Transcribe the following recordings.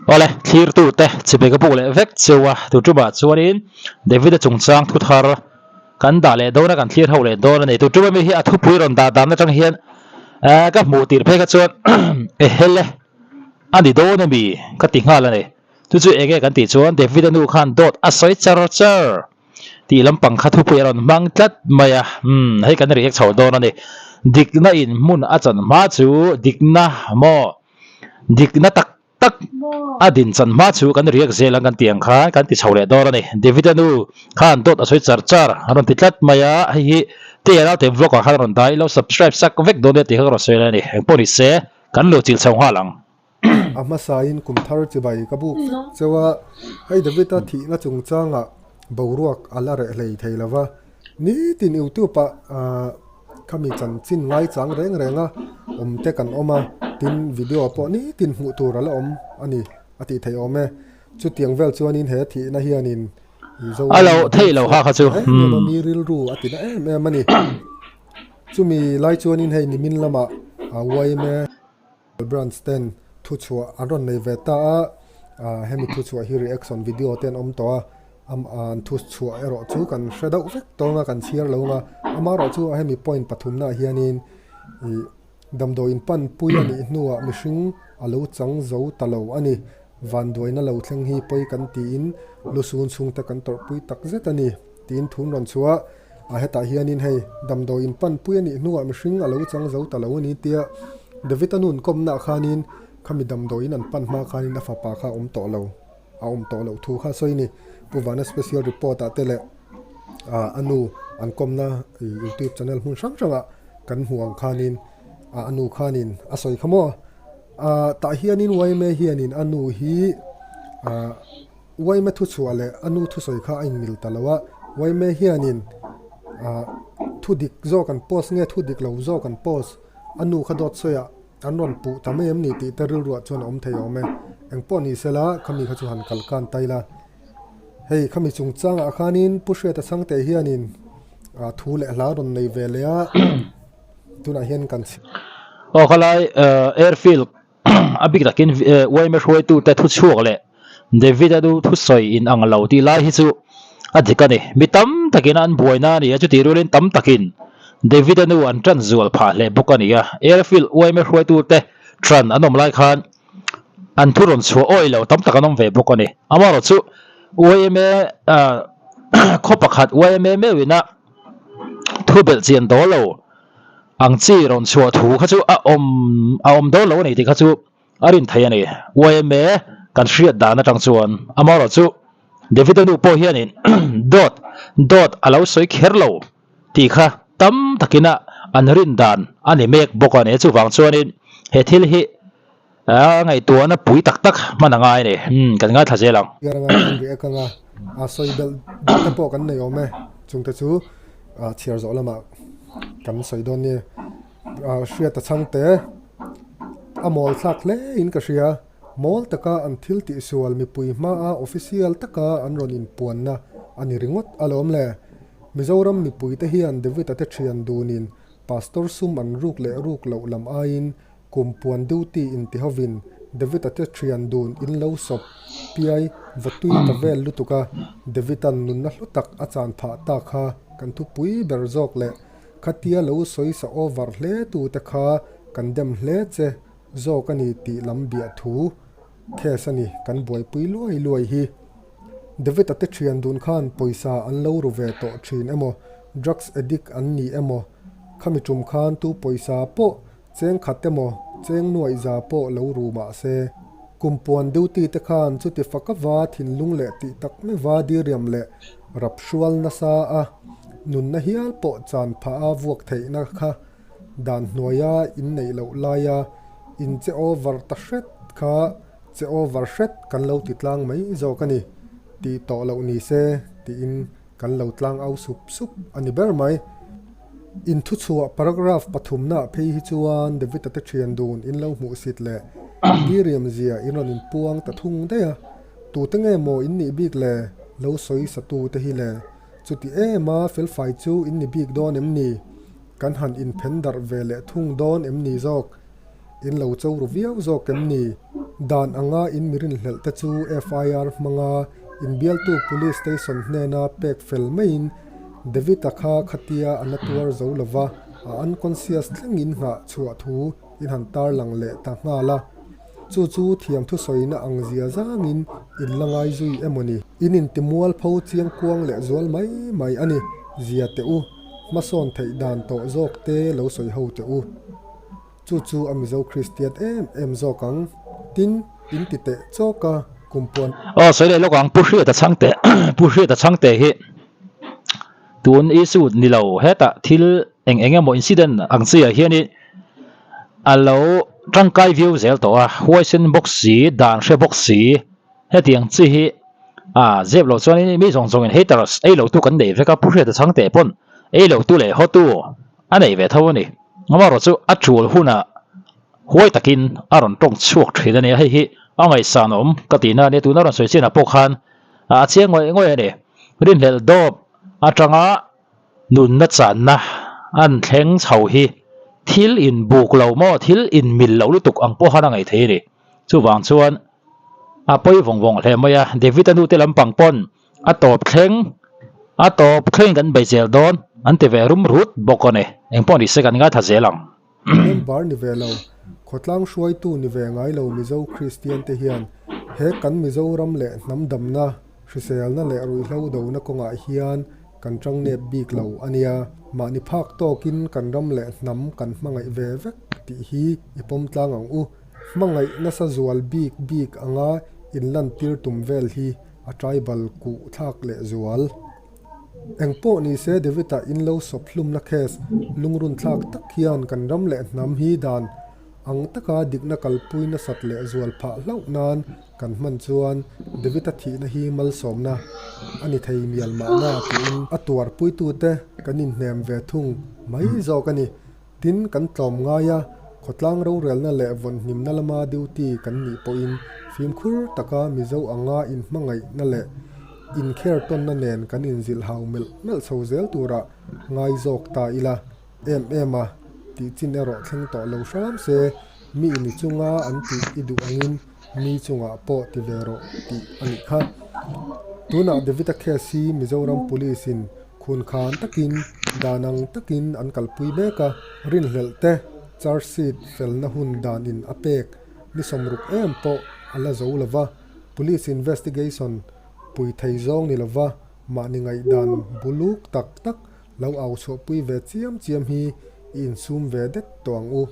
Awle, thlirtute chibai ka buk leh vek cheu a, tu tumah chuanin David-a chungchang thu thar kan dah leh dawn a, kan thlir ho leh dawn a ni. Tu tuma mi hi a thupui rawn dah dan atang hian ka hmuh tir phei kha chuan ehele a ni dawn a mi ka ti nghal a ni. Chu chu enge kan tih chuan David-a nu khan dawt a sawi char char tih lampang kha thupui a rawn hmang tlat mai a, umm hei kan react chho dawn a ni. Dikna in hmun a chan hma chu dikna maw? Dikna tak tak a din chan hma chu kan riak zel ang kan tih ang khan kan ti chho leh dawn a ni. David-a nu khan dawt a sawi char char a rawn ti tlat mai a, hei hi TLR te vlog ah khan a rawn dah i lo subscribe sak vek dawn nia tih kha ka rawn sawi lai a ni. Engpawh ni se kan lo chil chho nghal ang. A hmasain kum thar chibai ka buk vek cheu a, hei David-a thihna chungchangah boruak a la reh hlei thei lo va, nitin youtube ah Khami chanchin ngaichang reng reng a awm te kan awm a, tin video pawh nitin hmuh tur a la awm a ni a tih theih awm e. Chutiang vel chuanin he thihna hianin A lo theih lo kha kha chu. Em em a mi rilru a tina em em a ni. Chumi lai chuanin hei nimin lamah yma Branch ten thuchhuah an rawn nei ve ta a, hemi thuchhuah hi reaction video te an awm tawh a, an thuchhuah erawh chu kan hre deuh vek tawng a, kan chhiar lo ang a, amaherawh chu hemi point pathumnaah hianin ih damdawiin panpui a nih hnuah mihring a lo chang zo ta lo a ni, vanduaina lo thleng hi pawi kan tiin lusun chhungte kan tawrhpui tak zet a ni tiin thun rawn chhuah A hetah hianin hei damdawiin panpui a nih hnuah mihring a lo chang zo ta lo a ni tia David-a nun kawmnaah khanin khami damdawiin an pan hma khanin a fapa kha a awm tawh lo, a awm tawh loh thu kha a sawi a ni. Pu Vana Special Report-ah te leh a nu an kawmna YouTube channel hmun hrang hrangah kan hmuh ang khanin a nu khanin a sawi kha maw. Tah hianin yma hianin a nu hi Uaime thuchhuah leh a nu thusawi kha a inmil ta lo a, Uaime hianin thu dik zawk an post nge thu dik lo zawk an post, a nu kha dawt sawiah an rawn puh ta mai em ni tih te rilruah chuan a awm thei awm e. Engpawh ni sela khami kha chu han kal kan ta ila. Hei khami chungchangah khanin Pu Hriata Chhangte hianin thu leh hla rawn nei ve leh a, tunah hian kan chhi. Aw khalai airfield A bik takin yma hruaitute thuchhuak leh David-a nu thusawi in ang lo tih lai hi chu a dik a ni. Mi tam takin an buaina a ni a, chutih rualin tam takin David-a nu an tan zual phah hle bawk a ni a. Airfield yma hruaitute tan an awm lai khan an thu rawn chhuah awih lo tam tak an awm ve bawk a ni. Amaherawhchu yma khaw pakhat yma meuhina thu belhchian dawl lo Ang chi rawn chhuah thu kha chu a awm a awm dawn lo a ni tih kha chu a rin theih a ni. Yma kan hriat dan atang chuan amaherawh chu David-a nu pawh hianin dawt dawt a lo sawi kher lo tih kha tam takin a an rin dan a ni mek bawk a ni. Chuvang chuanin he thil hi a ngaihtuahna pui tak tak hman a ngai a ni. Kan ngaithla zel ang. Biar anga kan react anga a sawi belh deuh te pawh kan nei awm e. Chungte chu chhiar zawh lamah kan sawi dawn nia. Hriata chhangte a mawl thlak hle in ka hria. Mawl taka an thil tihsual mipui hmaa official taka an rawn inpuanna a ni ringawt alawm le. Mizoram mipuite hian David-a te thian dunin Pastor sum an ruk leh ruk loh lam aiin Kum puan duty in ti hovin David-a te thian dun in lo sawp piai va tui ta vel lutuk a, David-a'n nunna hlu tak a chan phah ta kha kan thupui ber zawk leh khatia lo sawi sa over hle tu te kha kan dem hle che zawk a ni tih lam biah thu case a ni kan buaipui luai luai hi. David-a te thian dun khan pawisa an lo ru ve tawh thin emaw, drugs addict an ni emaw, khami tum khan tu pawisa pawh Cheng khat emaw, cheng nuaih za pawh lo ru mah se, kum puan duty te khan chuti fak ava thinlung leh tih tak meuha diriam leh rap hrual nasa a, nunna hial pawh chan phah a vuak theihna kha dan hnuaia inneih loh laia in che over ta hret kha che over hret kan lo ti tlang mai zawk a ni, tih tawh loh ni se tiin kan lo tlang au sup sup a ni ber mai. Inthuchhuah paragraph pathumnaah phei hi chuan David-a te thian dun in lo hmuhsit leh diriam zia in rawn inpuang ta thung daih a, tute nge maw in nih bik le, lo sawi satu te hi le, chuti em a felfai chu in ni bik dawn em ni? Kan han inphen darh ve leh thung dawn em ni zawk? In lo cho ru viau zawk em ni? Dan anga in mi rinhlelh te chu FIR hmanga inbialtu Police Station hnena pek fel maiin David-a kha khatia a na tuar zo lova a unconscious thleng in nghah chhuah thu in han tarlang leh ta nghal a. Chu chu thiam thusawina ang zia zangin in la ngai zui emaw ni? In intimual pho chiang kuang leh zual mai mai a ni, zia teh u. Hmasawn theih dan tawh zawk te lo sawi ho teh u. Chu chu a Mizo Kristian em em zawk ang. Tin, in ti teh chawk a, kum puan. Aw, sawi leh lawk ang, Pu Hriata Chhangte, Pu Hriata Chhangte hi tun issue ni lo, hetah thil eng eng emaw incident ang chiah hianin a lo tangkai viau zel tawh a, huaisen bawk si, dan hre bawk si, hetiang chi hi a zep loh chuanin mi zawng zawngin haters ei lo tu kan nei vek a, Pu Hriata Chhangte pawn ei lo tu leh haw tu a nei ve tho a ni. Amaherawh chu a tul hunah huai takin a rawn tawng chhuak thin a ni a, hei hi a ngaihsan awm ka tihna a nia, tuna rawn sawi chinah pawh khan a chiang ngawih ngawih a ni. Rinhlelh dawp atanga nunna channa an thleng chho hi thil inbuk lo maw, thil inmil lo lutuk ang pawh khan a ngaih thei a ni. Chuvang chuan a pawi vawng vawng hle mai a, David-a nute lampang pawn A tawp thleng, a tawp thleng kan bei zel dawn an ti ve rum rut bawk a ni. Engpawh ni se kan ngaithla zel ang. Member ni ve lo, khawtlang hruaitu ni ve ngai lo Mizo Kristian te hian he kan Mizoram leh hnam damna, hriselna leh ruihhlo dona kawngah hian kan tang nep bik lo a nia. Mahni phak tawkin kan ram leh hnam kan hmangaih ve vek tih hi i pawm tlang ang u. Hmangaih nasa zual bik bik anga inlantir tum vel hi A tribal kuh thlak leh zual. Eng pawh ni se David-a in lo sawp hlumna case lungrun thlak tak hian kan ram leh hnam hi dan ang taka dikna kalpui nasat leh zual phah hlauh nan kan hman chuan David-a thihna hi malsawmna a ni thei mial mahna tiin a tuarpuitute kan inhnem ve thung mai zawk a ni. Tin, kan tlawm ngai a, khawtlang rorelna leh vawnhimna lama duty kan nih pawhin fimkhur taka Mizo anga inhmangaihna leh inkher tawnna nen kan inzilhau melh melh chho zel tura ngai zawk ta ila em em a, tih chin erawh thleng tawh lo hram se, mi ini chunga an tih i duh angin mi chungah pawh ti ve rawh tih a nih kha. Tunah David-a case hi Mizoram Police-in Khun khan takin dan ang takin an kalpui mek a, rinhlelh te charge sheet felna hun danin a pek ni sawmruk em pawh a la zo lova, police investigation pui thei zawng ni lova mahni ngaihdan buluk tak tak lo au chhuahpui ve chiam chiam hi i insum ve det tawh ang u,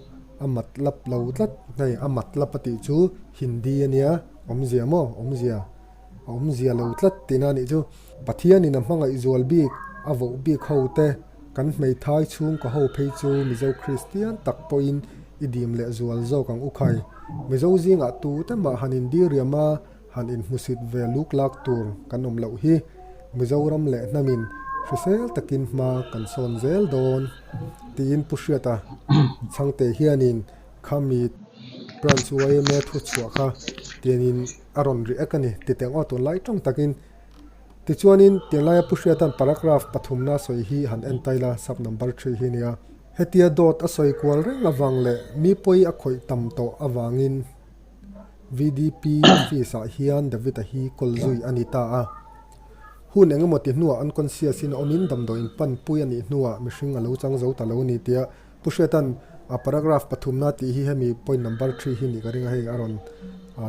a matlap lo tlat hei a matlap a tih chu Hindi a nia, awmzia maw awmzia. A awmzia lo tlat tihna a nih chu. Pathianin a hmangaih zual bik, a voh bik ho te, kan hmeithai chhungkaw ho phei chu Mizo Kristian tak pawhin i dim leh zual zawk ang u khai. Mizo zingah tute mah han indiriam a, han inhmusit ve luk lak tur kan awm loh hi. Mizoram leh hnamin hrisel takin hma kan sawn zel dawn tiin Pu Hriata Chhangte hianin khami Branch yma thu chhuah kha tianin a rawn react a ni ti teh ngawt tunlai tawng takin. Tichuanin tianlaia Pu Hriatan paragraph pathumna sawi hi han en taila sub number three hi nia. Hetia dawt a sawi kual reng avang leh mi pawi a khawih tam tawh avangin VDP office ah hian David-a hi call zui a ni ta a. Hun eng emaw ti hnuah unconscious in a awmin damdawiin panpui a nih hnuah mihring a lo chang zo ta lo ni tia Pu Hriatan a paragraph pathumna tih hi hemi point number three hi nih ka ring a hei a rawn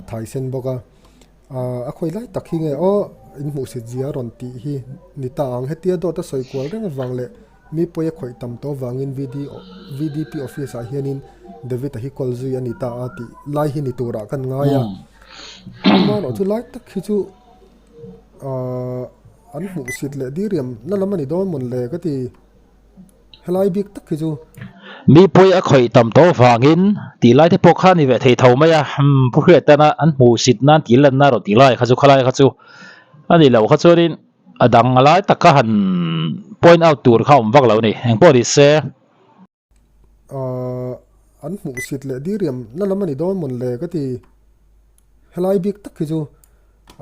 thai sen bawk a a khawi lai tak hi nge aw in hmuhsit zia a rawn tih hi ni ta ang hetia dawt a sawi kual reng avang leh mi pawi a khawih tam tawh avangin VD VDP office ah hianin David a hi call zui a ni ta a tih lai hi ni turah kan ngai a amaherawh chu lai tak hi chu ahh an hmuhsit leh diriam na lam a ni dawn mawn le ka ti. Helai bik tak hi chu. Mi pawi a khawih tam tawh vangin tih lai te pawh kha a ni ve thei tho mai a, umm Pu Hriat tana an hmuhsit nan tih lanna rawh tih lai kha chu khalai kha chu a ni lo kha chuanin a dang lai taka han point out tur kha a awm vak lo a ni, engpawh ni se. Ahh an hmuhsit leh diriam na lam a ni dawn mawn le ka ti. Helai bik tak hi chu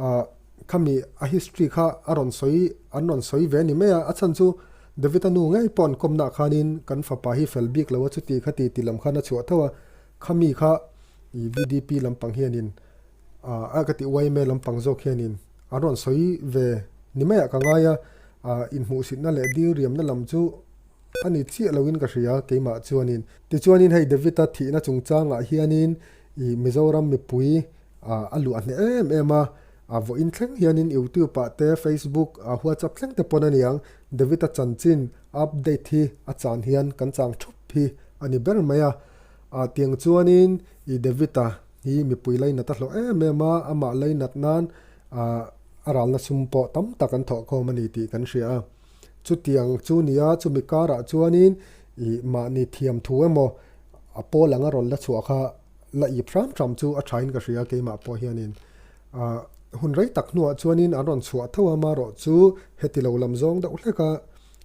ah khami a history kha a rawn sawi an rawn sawi ve a ni mai a, a chhan chu David-a nu ngei pawh an kawmnaah khanin kan fapa hi fel bik lo a chuti kha ti ti lam khan a chhuah tho a. Khami kha i VDP lampang hianin a ka tih yma lampang zawk hianin an rawn sawi ve ni maiah ka ngai a, inhmuhsitna leh diriamna lam chu a ni chiah loin ka hria keimah chuanin. Tichuanin hei David-a thihna chungchangah hianin i Mizoram mipui a luah hneh em em a, vawiin thleng hianin YouTube ah te Facebook ah WhatsApp thleng te pawn a niang David-a chanchin update hi a chan hian kan chang thup hi a ni ber mai a. Tiang chuanin i David-a hi mipui lainat a hlawh em em a, amah lainat nan a ralna sum pawh tam tak an thawhkhawm a ni tih kan hria a. Chutiang chu nia chumi karah chuanin i mahni thiam thu emaw a pawl anga rawn la chhuah kha la ip hram hram chu a thain ka hria keimah pawh hianin hun rei tak hnuah chuanin an rawn chhuah tho a marawh chu heti lo lam zawng deuh hlek a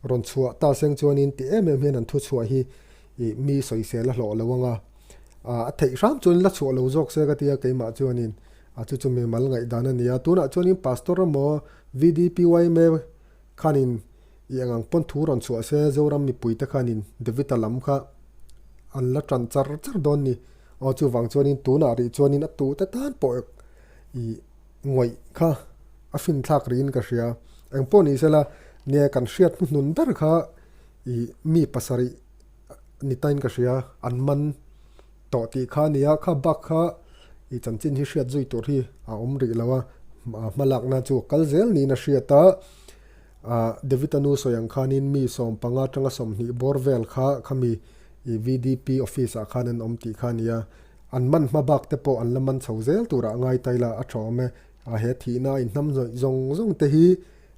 rawn chhuah ta seng chuanin ti em em hian an thu chhuah hi i mi sawisel a hlawh lo anga a theih hram chuan la chhuah lo zawk se ka tia keimah chuanin a chu chu mimal ngaihdan a nia tunah chuanin pastor emaw VDPYMA khanin i eng ang pawn thu rawn chhuah se Zoram mipuite khanin David-a lam kha an la tan char char dawn ni. Aw chuvang chuanin tunah rih chuanin a tute tan pawh i ngawih kha a finthlak rihin ka hria. Eng pawh ni sela nia kan hriat hnuhnun ber kha i mi pasarih ni tain ka hria an man tawh tih kha a nia kha bak kha i chanchin hi hriat zui tur hi a awm rih lo a hmalakna chu a kal zel niin a hriat a ah David-a nu sawi ang khanin mi sawm panga atanga 20 bawr vel kha khami i VDP office ah khan an awm tih kha a nia an man hma bak te pawh an la man chho zel turah ngai ta ila a tha awm e a he thihna a inhnam zawih zawng zawng te hi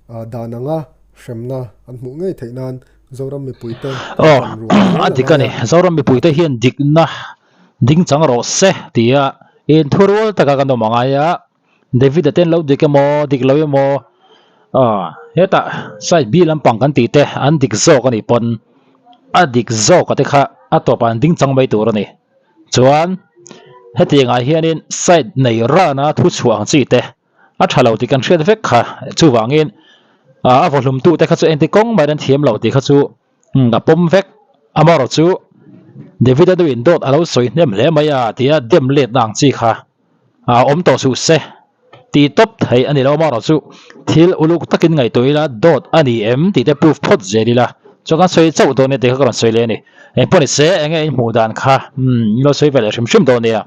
Dan anga hremna an hmuh ngei theih nan Zoram mipuite Aw, a dik a ni. Zoram mipuite hian dikna ding chang rawh se tia inthurual taka kan awm angai a, David-a ten lo dik emaw dik lo emaw hetah side B lampang kan tih te an dik zawk a nih pawn a dik zawk a te kha a tawpah an ding chang mai tur a ni. Chuan hetiangah hianin side nei rana thu chhuah ang chi te A tha lo tih kan hriat vek kha. Chuvangin a vawhlumtute kha chu engti kawng maiin an thiam lo tih kha chu a pawm vek. Amaherawh chu David-a nuin dawt a lo sawi hnem hle mai a tia dem letna ang chi kha a awm tawh suh se tih tawp theih a ni lo. Amaherawh chu thil uluk takin ngaihtuah ila dawt a ni em tih te proof phawt zel ila chuan kan sawi chauh dawn nia tih kha ka rawn sawi leh a ni. Engpawh ni se enge in hmuh dan kha in lo sawi ve leh hrim hrim dawn nia.